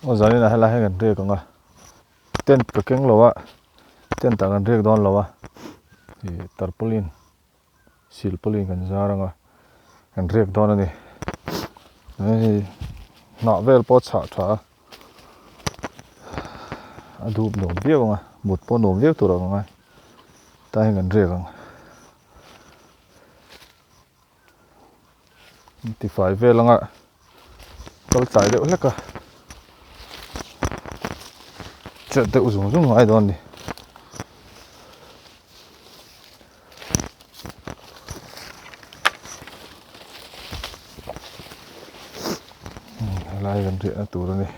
Aw zanin ah helai hian kan riak ang a tent ka keng lo a tent ah kan riak dawn lo a ih tarpaulin silpaulin kan zar ang a kan riak dawn a ni hei hnah vel pawh a chhah tha a a dup nuam viau ang a mut pawh nuam viau tur ang a tah hian kan riak ang. Tifai vel anga kal tlai deuh hlek a chet deuh zung zung ngai dawn a ni. Helai kan riahna tur a ni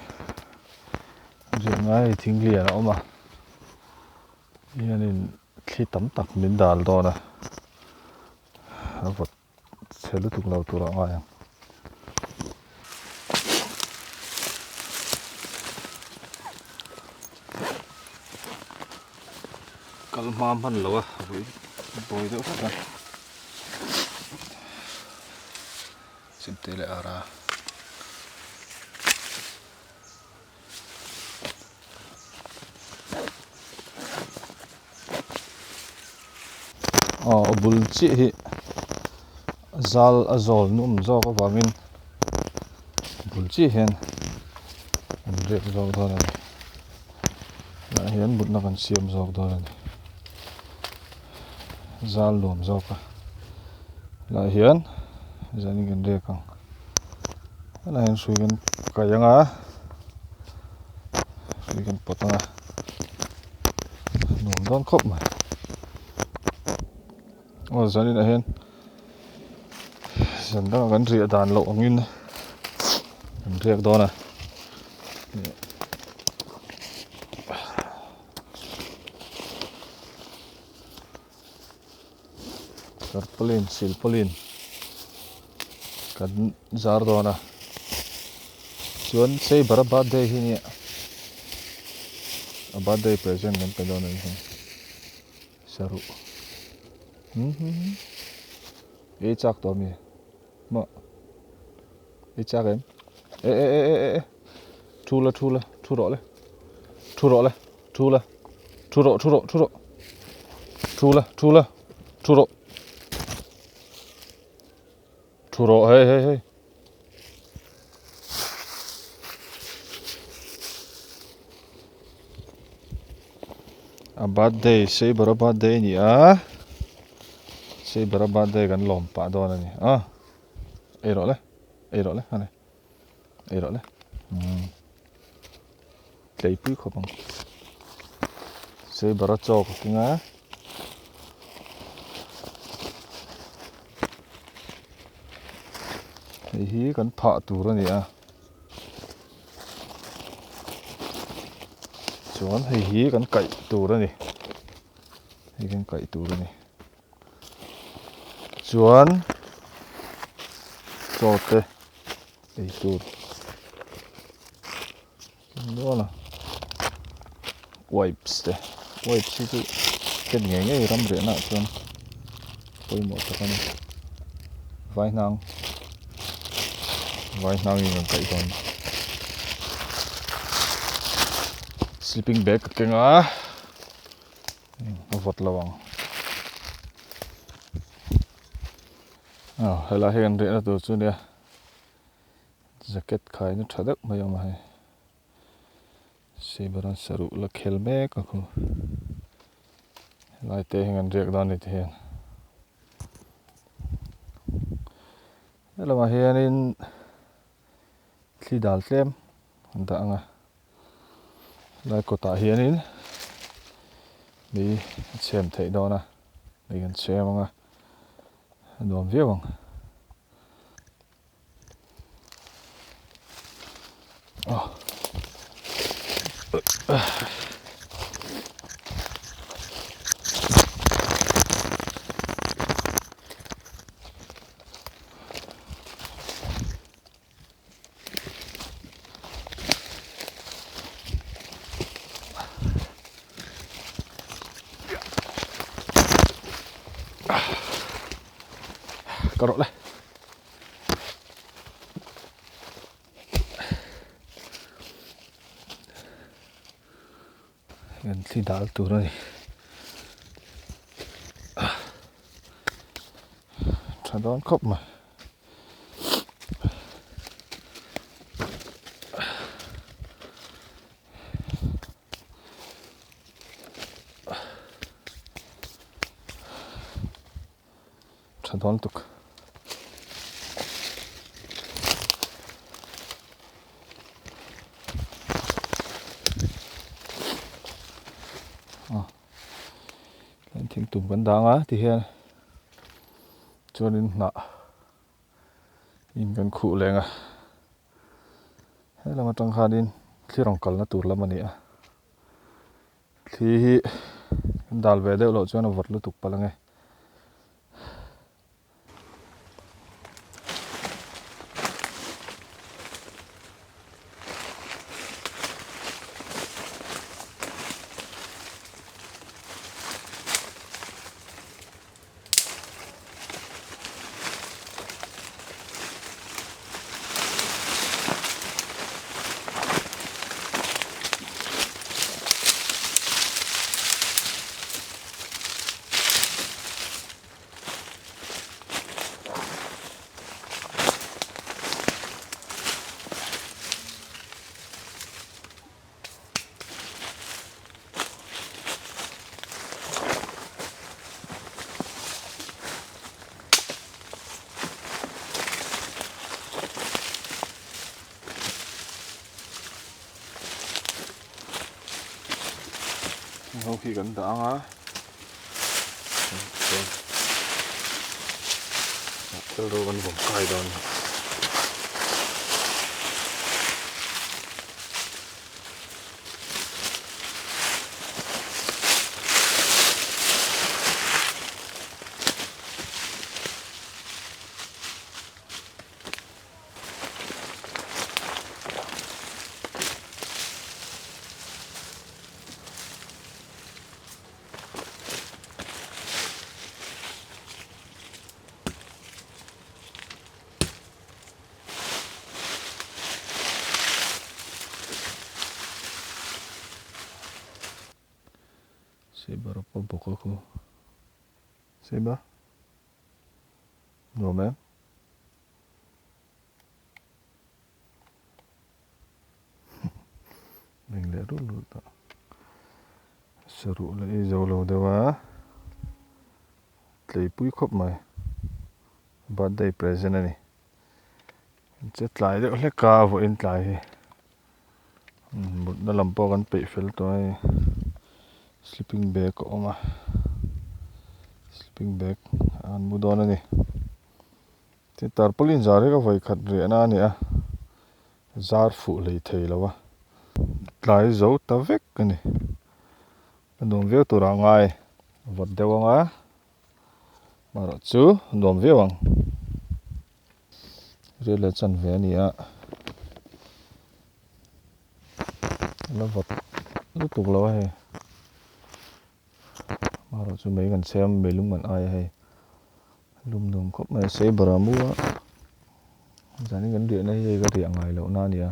riah ngai thing lian a awm a hianin thli tam tak min dal dawn a. A vawt chhe lutuk lo tur ah ngai ang. Kal hma hman lo a vui buai deuh hlek a. Chimte leh ara. Aw a bul chiah hi zal a zawl nuam zawk avangin a bul chiah hian an riak zawk dawn a ni tah hian mutna kan siam zawk dawn a ni zal nuam zawk a lah hian zanin kan riak ang. Helai hian hrui kan kaih ang a hrui kan pawt ang a nuam dawn khawp mai aw zanin ah hian zan dangah kan riah dan loh angin kan riak dawn a. Tarpaulin silpaulin kan zar dawn a chuan Saber a birthday hi nia a birthday present kan pe dawn a ni saruh ei chak tawh ami maw ei chak em e e e e e thu la thu la thu rawh le thu rawh le. Thu la, thu rawh, thu rawh, thu rawh. Thu la, thu la, thu rawh. Thu rawh, hei, hei, hei. A birthday, Saber a birthday a ni a. Saber a birthday kan lawm pah dawn a ni. A, ei rawh le, ei rawh le, a ni. Ei rawh le. Umm. Tleipui khawp ang. Saber a chaw ka keng a. Hei hi kan phah tur a ni a. Chuan hei hi kan kaih tur a ni. Hei kan kaih tur a ni. Chuan chaw te ei tur nual a wipes te wipes hi chu ken ngei ngei ram riahna ah chuan pawimawh tak a ni vai hnang vai hnang in rawn kaih dawn sleeping bag ka keng a. A vawt lo ang. Aw helai hi kan riahna tur chu nia jacket khaina tha deuh mai a awm a hei Sibaran saruh la khel mek a khu helai te hi kan riak dawn a ni ti hian helamah hianin thli dal tlem an dah ang a. Lai kawtah hianin mei a chhem theih dawn a mei kan chhem ang a a nuam viau ang aw. Ka rawh le. Kan thli dal tur a ni. Tha dawn khawp mai. Tha dawn tuk. Thing tum kan dang a ti hian chuanin hnah in kan khuh leng a he lam atang khanin thli rawn kalna tur lam a ni a thli hi kan dal ve deuh loh chuan a vawt lutuk palh ange. Ho khi kan dah ang a chuan tel ro kan vawm kai dawn a ni. Saber pawh bawk a khu Saber nuam em. Meng leh rulh rulh tawh. Saruh leh i zo lo deuh a. Tleipui khawp mai. Birthday present a ni. Che tlai deuh hlek a vawiin tlai hi. Mutna lam pawh kan peih fel tawh a hei. Sleeping bag a awm a. Sleeping bag an mu dawn a ni. Tin tarpaulin zar hi ka vawi khat riahna a ni a, zar fuh hlei thei lo a, tlai zo ta vek a ni. A nuam viau turah ngai vawt deuh ang a, marawh chu nuam viau ang. Riat leh chan ve a ni a, a la vawt lutuk lo a hei. Marawh chu mei kan chhem mei lum kan ai a hei. Lum nuam khawp mai a sei ber a mu a zanin kan riahna hi hei ka riah ngai loh na a ni a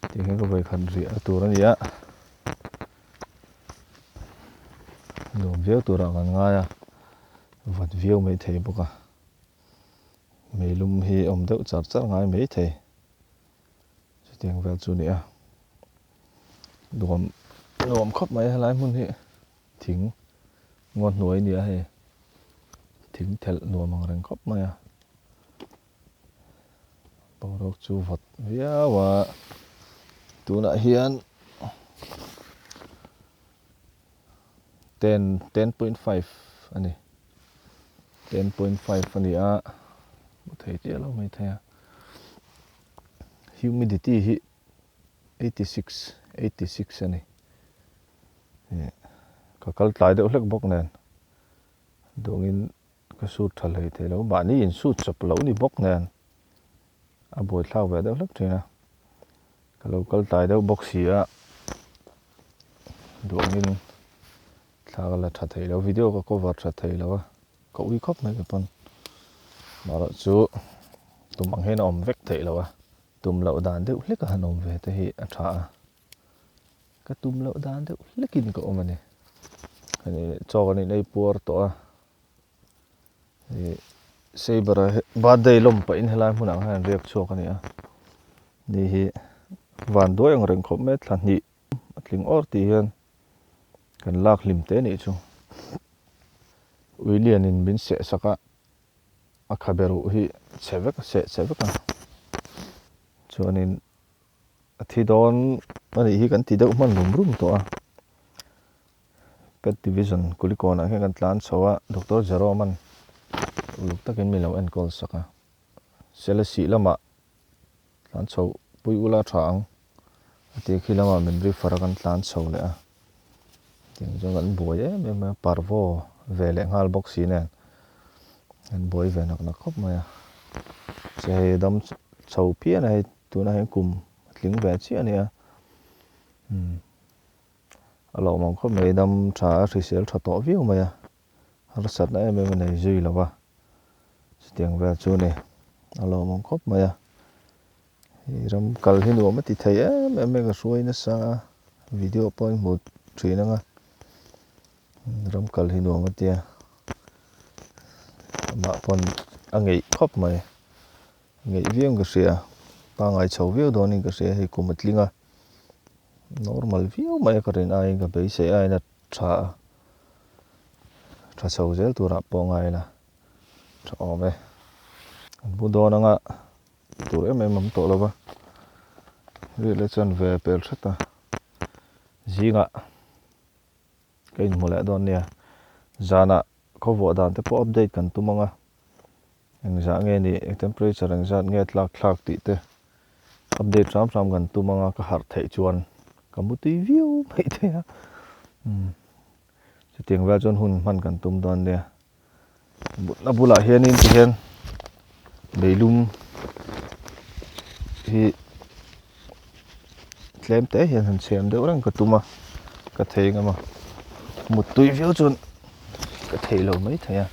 tiang hian ka vawi khat riah na tur a ni a nuam viau turah kan ngai a vat viau mai thei bawk a mei lum hi awm deuh char char ngai mai thei chutiang vel chu a ni a nuam nuam khawp mai a helai hmun hi thing. Ngaw hnuai a ni a hei thing thelh nuam ang reng khawp mai a boruak chu vawt viau a tunah hian ten 10.5 a ni 10.5 a ni a hmu thei chiah lo mai thei a humidity hi 86 86 a ni. Ih ka kal tlai deuh hlek bawk nen dawngin ka sut tha hlei thei lo mahni in sut chawp loh ni bawk nen a buaithlak ve deuh hlek thin a ka lo kal tlai deuh bawk si a duangin thla ka la tha thei lo video ka cover tha thei lo a ka ui khawp mai pawn marawh chu tum ang hian a awm vek theih loh a tum loh dan deuh hlek a han awm ve te hi a tha a. Ka tum loh dan deuh hlekin ka awm a ni. Hei chaw kan inei puar tawh a, ih Saber-a birthday lawm pahin helai hmunah khan an riak chhuak a ni a. Ni hi van duai ang reng khawp mai a, thla hnih a tling awr tih hian kan lak hlim teh anih chu. Ui lianin min seh sak a, a khabe ruh hi chhe vek a, seh chhe vek a. Chuanin a thi dawn a nih hi kan ti deuh hman rum rum tawh a pet division kulikawnah hian kan tlan chho a doctor Jerome an uluk takin min lo enkawl sak a Selesih lamah tlan chho pui ula tha ang a ti khi lamah min refer a kan tlan chho leh a tiang chuan kan buai em em a parvo ve leh nghal bawk si nen kan buai ve nak nak khawp mai a che hei dam chho phian a hei. Tunah hian kum a tling ve chiah a nia umm a lawmawm khawp mai dam tha a hrisel tha tawh viau mai a harsatna em em a nei zui lo va chutiang vel chu a ni a lawmawm khawp mai a hei ram kal hi nuam a ti thei em em mai ka hruai nasa a video pawh i hmu thin ang a ram kal hi nuam a tia amah pawn a ngeih khawp mai. Ngeih viau in ka hria, pangngai chho viau dawnin ka hria hei kum a tling a, normal viau mai a ka rin aiin ka beisei aiin a tha a, tha chho zel turah pawh ngai ila tha awm e. An bu dawn anga tur em em awm tawh lo va, riat leh chuan ve pel hret a, zingah ka inhmu leh dawn nia, zanah khawvuah dan te pawh update kan tum ang a. Engzah nge ni temperature engzat nge tlak thlak tih te update hram hram kan tum anga ka harh theih chuan ka mu tui viau mai thei a umm chutiang vel chuan hun hman kan tum dawn nia mutna bulah hianin tihian meilum hi tlem te hian han chhem deuh reng ka tum a ka thei ngam a mut tui viau chuan ka thei lo mai thei a.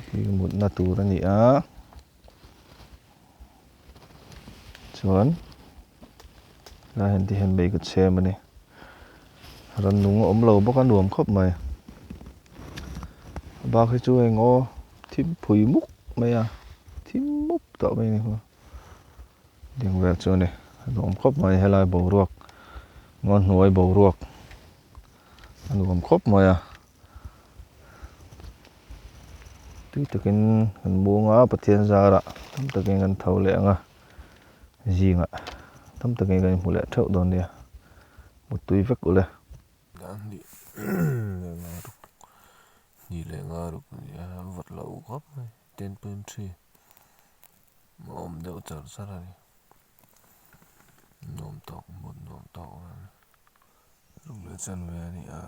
Hi mutna tur a ni a chuan lai hian ti hian mei ka chhem a ni rannung a awm lo bawk a nuam khawp mai a bak hi chu eng aw thim phui muk mai a thim mup tawh mai a ni ding vel chu a ni a nuam khawp mai helai boruak ngaw hnuai boruak a nuam khawp mai a tui takin kan muang a Pathian zarah tam takin kan tho leh ang a zingah tam takin kan inhmu leh theuh dawn nia mutui vek ule. Ni leh nga ruk nia vawt lo khawp mai 10.3 a awm deuh char char a ni nuam tawk mut nuam tawk a ni ruk leh chanve a ni a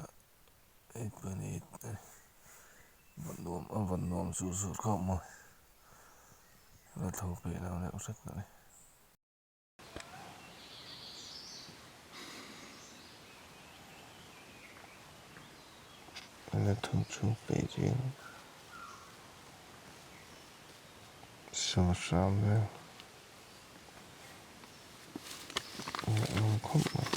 8.8 a ni vawt nuam a vawt nuam sur sur khawp mai la tho peih lo deuh hret a ni. La tho chhuak peih reng sava hram vel ngaihnawm khawp mai.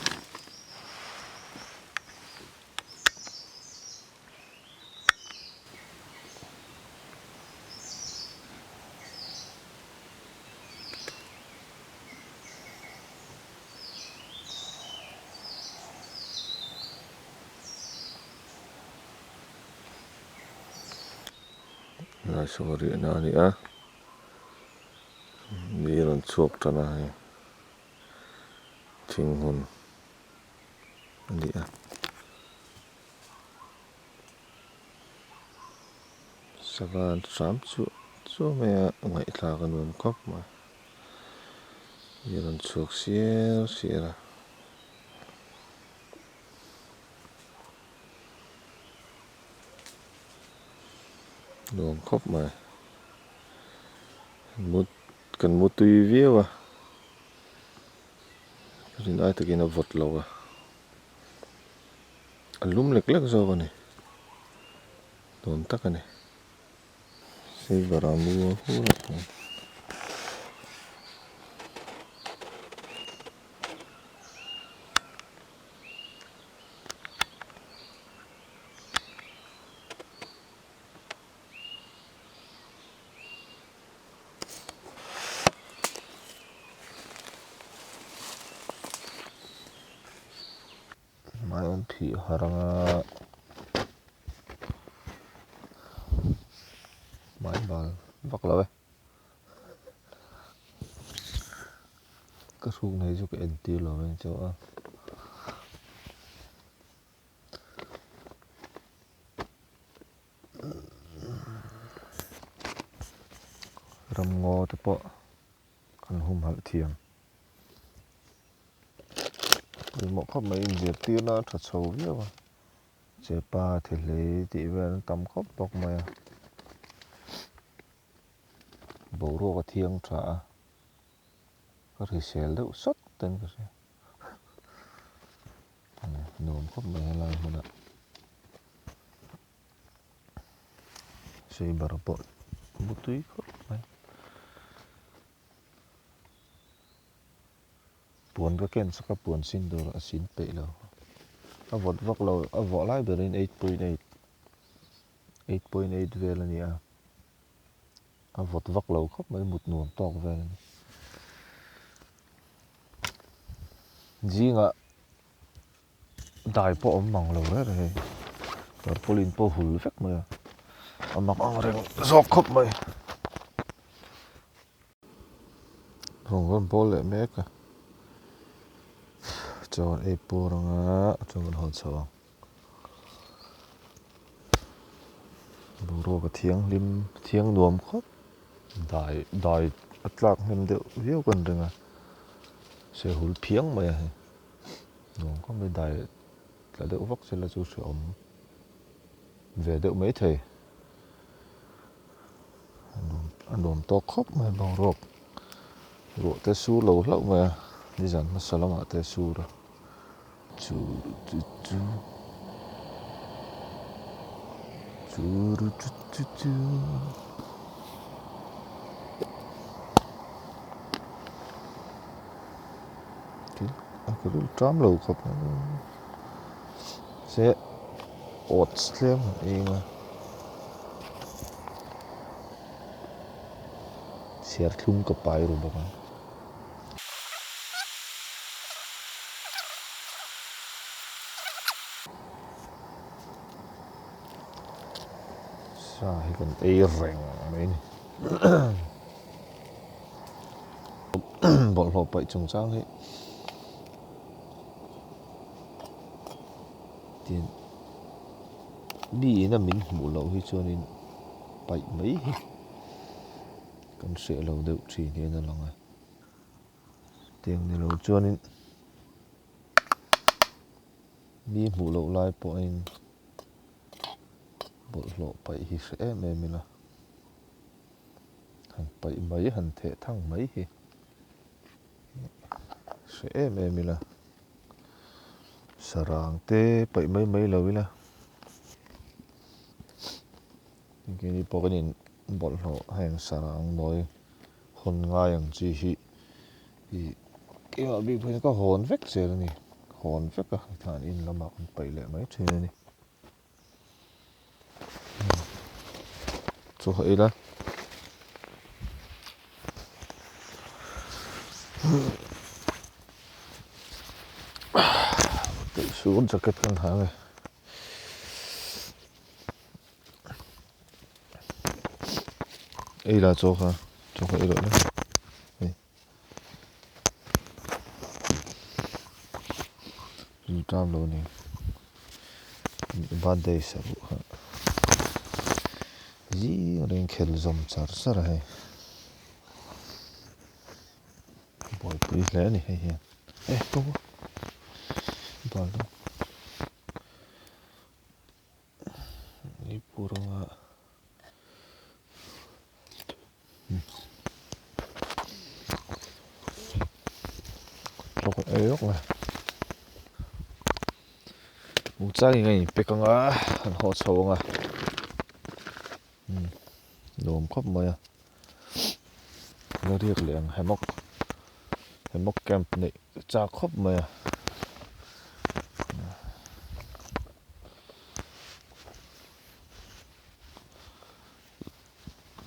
Lai saw riahna a ni a ni a rawn chhuak tan a hei thing hmun a ni a. Sava an hram chuah chuah mai a ngaihthlak a nuam khawp mai i rawn chhuak siar siar a. Nuam khawp mai mut kan mu tui viau a rin ai takin a vawt lo a a lum lek lek zawk a ni. Nuam tak a ni. Silver a mu a hur a. Phih harh anga hmai bal vak lo e ka hruk nei chu ka entir lo reng chauh a. Ramngaw te pawh kan humhalh thiam. Pawimawh khawp mai inzirtirna a tha chho viau a, chepa thi hlei tih vel an tam khawp bawk mai a, boruak a thiang tha a, ka hrisel deuh sawt ten ka hria, nuam khawp mai helai hmunah. Saber pawh mutui khawp mai. Puan ka ken chak a puan sin tur a sin peih lo a vawt vak lo a vawh lai berin 8.8 8.8 vel a ni a a vawt vak lo khawp mai mut nuam tawk vel a ni zingah dai pawh awm mang lo reng reng hei tarpaulin pawh hul vek mai a a mak ang reng zawk khawp mai. Rawng rawn bawl leh mek a chuan ei pur anga chuan kan hawn chho ang boruak a thianghlim thiang nuam khawp dai dai a tlak hnem deuh viau kan ring a sehul phiang mai a hei nuam khawp mai dai tla deuh vak sela chu hrehawm ve deuh maithei. A nuam tawk khawp mai boruak ruah te sur lo hlauh mai a nizan hmasa lamah te a sur a chu chu chu chu ru chu chu chu a ka ril ṭam lo khawp mai se oats tlem han eng a. Serthlum ka pai ru bawk a. Sa hi kan ei reng mai a ni. Bawlhhlawh paih chungchang hi tin mi ina min hmuh loh hi chuanin paih mai hi kan hreh lo deuh thin hian a lang a tiang ni lo chuanin mi hmuh loh lai pawhin bawlhhlawh paih hi hre em em ila han paih mai han theh thang mai hi hre em em ila. Sarang te paih mai mai lo ila keini pawh kan in bawlhhlawh heng sarang nawi hawn ngai ang chi hi ih keimah bik phei chuan ka hawn vek zel a ni hawn vek a thlan in lamah kan paih leh mai thin a ni chu hawh ila. Chu jacket kan ha nge ei la chaw kha chaw kha ei loh na hei rilṭam lo ni birthday saruh kha zing reng khel zawm char char a hei. Buaipui hle a ni hei hian e to bal dawn ni pur anga tawk ei lawk mai muchang in a in pack anga an haw chho anga nuam khawp mai a. La riak leh ang hammock hammock camp neih chak khawp mai a.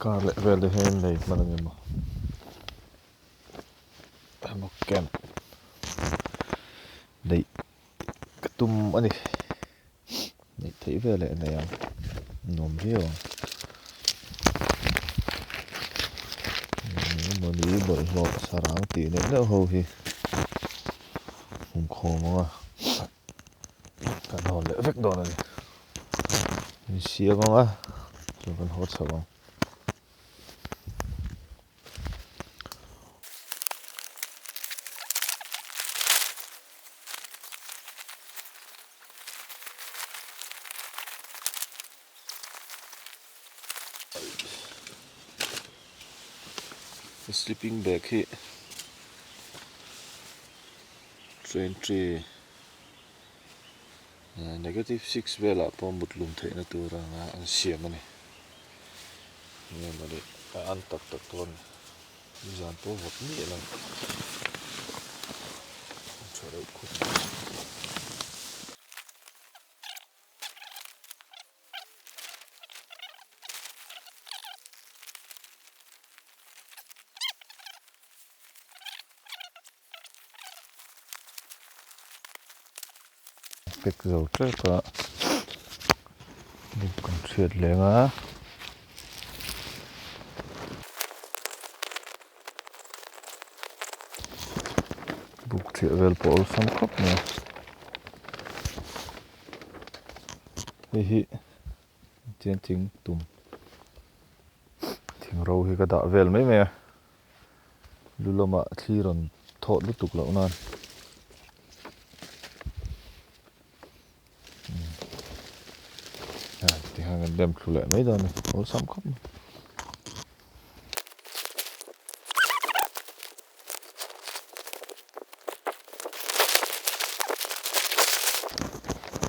Car leh vel te hian nei hman ang emaw hammock camp neih ka tum a ni. Neih theih vel leh nei ang nuam viau ang. Engmawni bawlhhlawh sarang tih neuh neuh ho hi hmungkhawm ang a kan hawn leh vek dawn a ni. Insiam ang a chuan kan haw chho ang. Sleeping bag hi 20 negative 6 velah pawh mut lum theihna tur anga an siam a ni. Nge mawni a an tak tak dawn nizan pawh vawt miah lo a tha reuh khawp mai. Pack zo tep a buk kan hriat leng a. Buk thiah vel pawh awlsam khawp mai a hei hi tiang thing tum thing ro hi ka dah vel mai mai a. Lu lamah thli rawn thawt lutuk loh nan tikhan kan dem thlu leh mai dawn a ni awlsam khawp mai.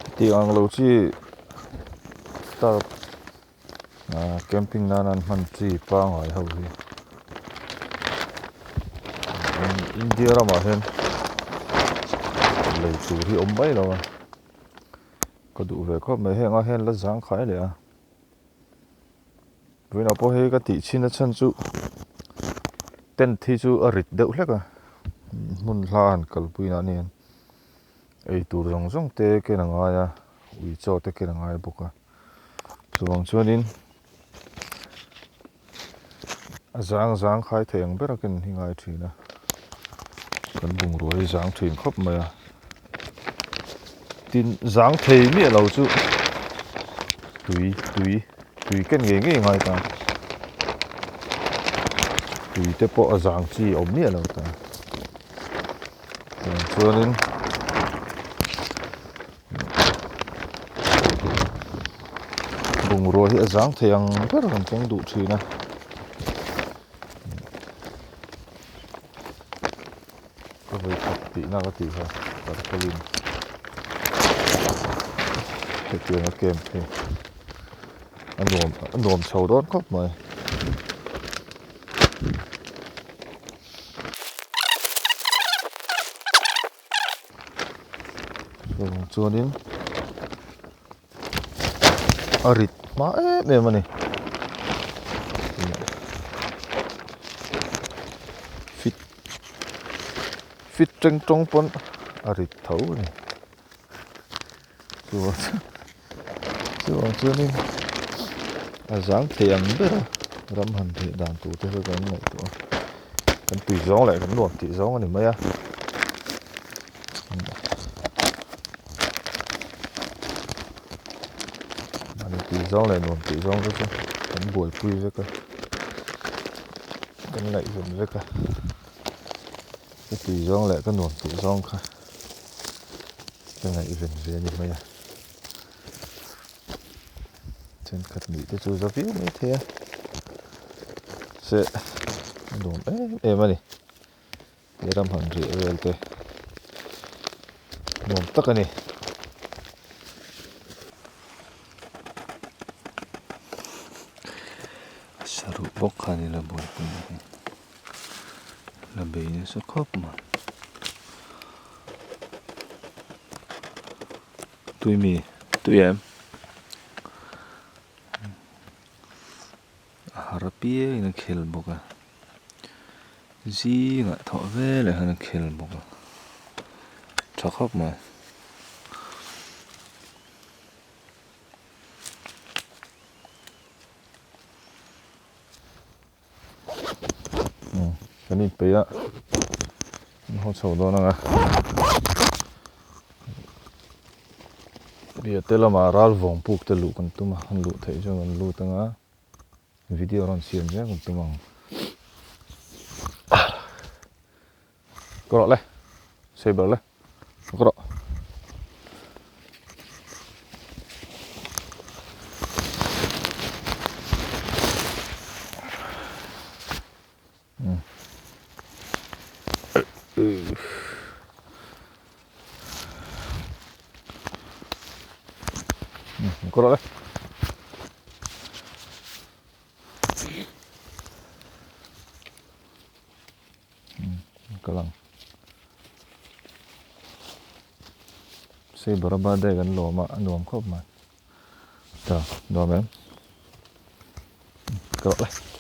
Hetiang ang lo chi tarp Camping nana an hman chi pangngai ho hi India ramah hian lei tur hi awm mai lo a ka duh ve khawp mai heng ah hian la zang khai leh a vawiinah pawh hei ka tih chhin a chhan chu tent hi chu a rit deuh hlek a hmun hla han kalpui nah nen ei tur zawng zawng te ken a ngai a ui chaw te ken a ngai bawk a. Chuvang chuanin a zang zang khai thei ang ber a ken hi ngai thin a, kan bungrua hi zang thin khawp mai a, tin zang thei miah lo chu tui tui tui ken ngei ngei ngai ta, tui te pawh a zang chi a awm miah lo ta, chuvang chuanin. Bungrua hi a zang thei ang ber kan keng duh thin a. Ka vawi khat tihna ka tih kha tarpaulin hetiang a camp hi a nuam a nuam chho dawn khawp mai. Chuvang chuanin a rit hma em em a ni fit fit teng tawng pawn a rit tho a ni chuvang chuanin a zang thei ang ber a ram han theih dan tur te kha kan ngaihtuah a kan tui zawng leh kan nuam tih zawng a ni mai a. Mahni tih zawng leh nuam tih zawng te chu kan buaipui vek a kan ngaihven vek a ka tui zawng leh ka nuam tih zawng kha ka ngaihven ve a ni mai a thenkhat nih te chu za viau mai thei a se a nuam em em a ni. He ram han riah vel te nuam tak a ni. Saruh bawk khan ila buaipui na hi la bei nasa khawp mai. Tui mi tui em? A har apiangin a khel bawk a. Zingah thawh veleh hian a khel bawk a tha khawp mai. Kan inpeih a, kan haw chho dawn ang a. Biate lamah ral vawng puk te luh kan tum a, han luh theih chuan kan lut ang a, video rawn siam zel kan tum ang. Ka rawh le, saber le, ka rawh. Ka rawh le. Ka lang. Saber a birthday kan lawm a, a nuam khawp mai. Ta, nuam em? Ka rawh le.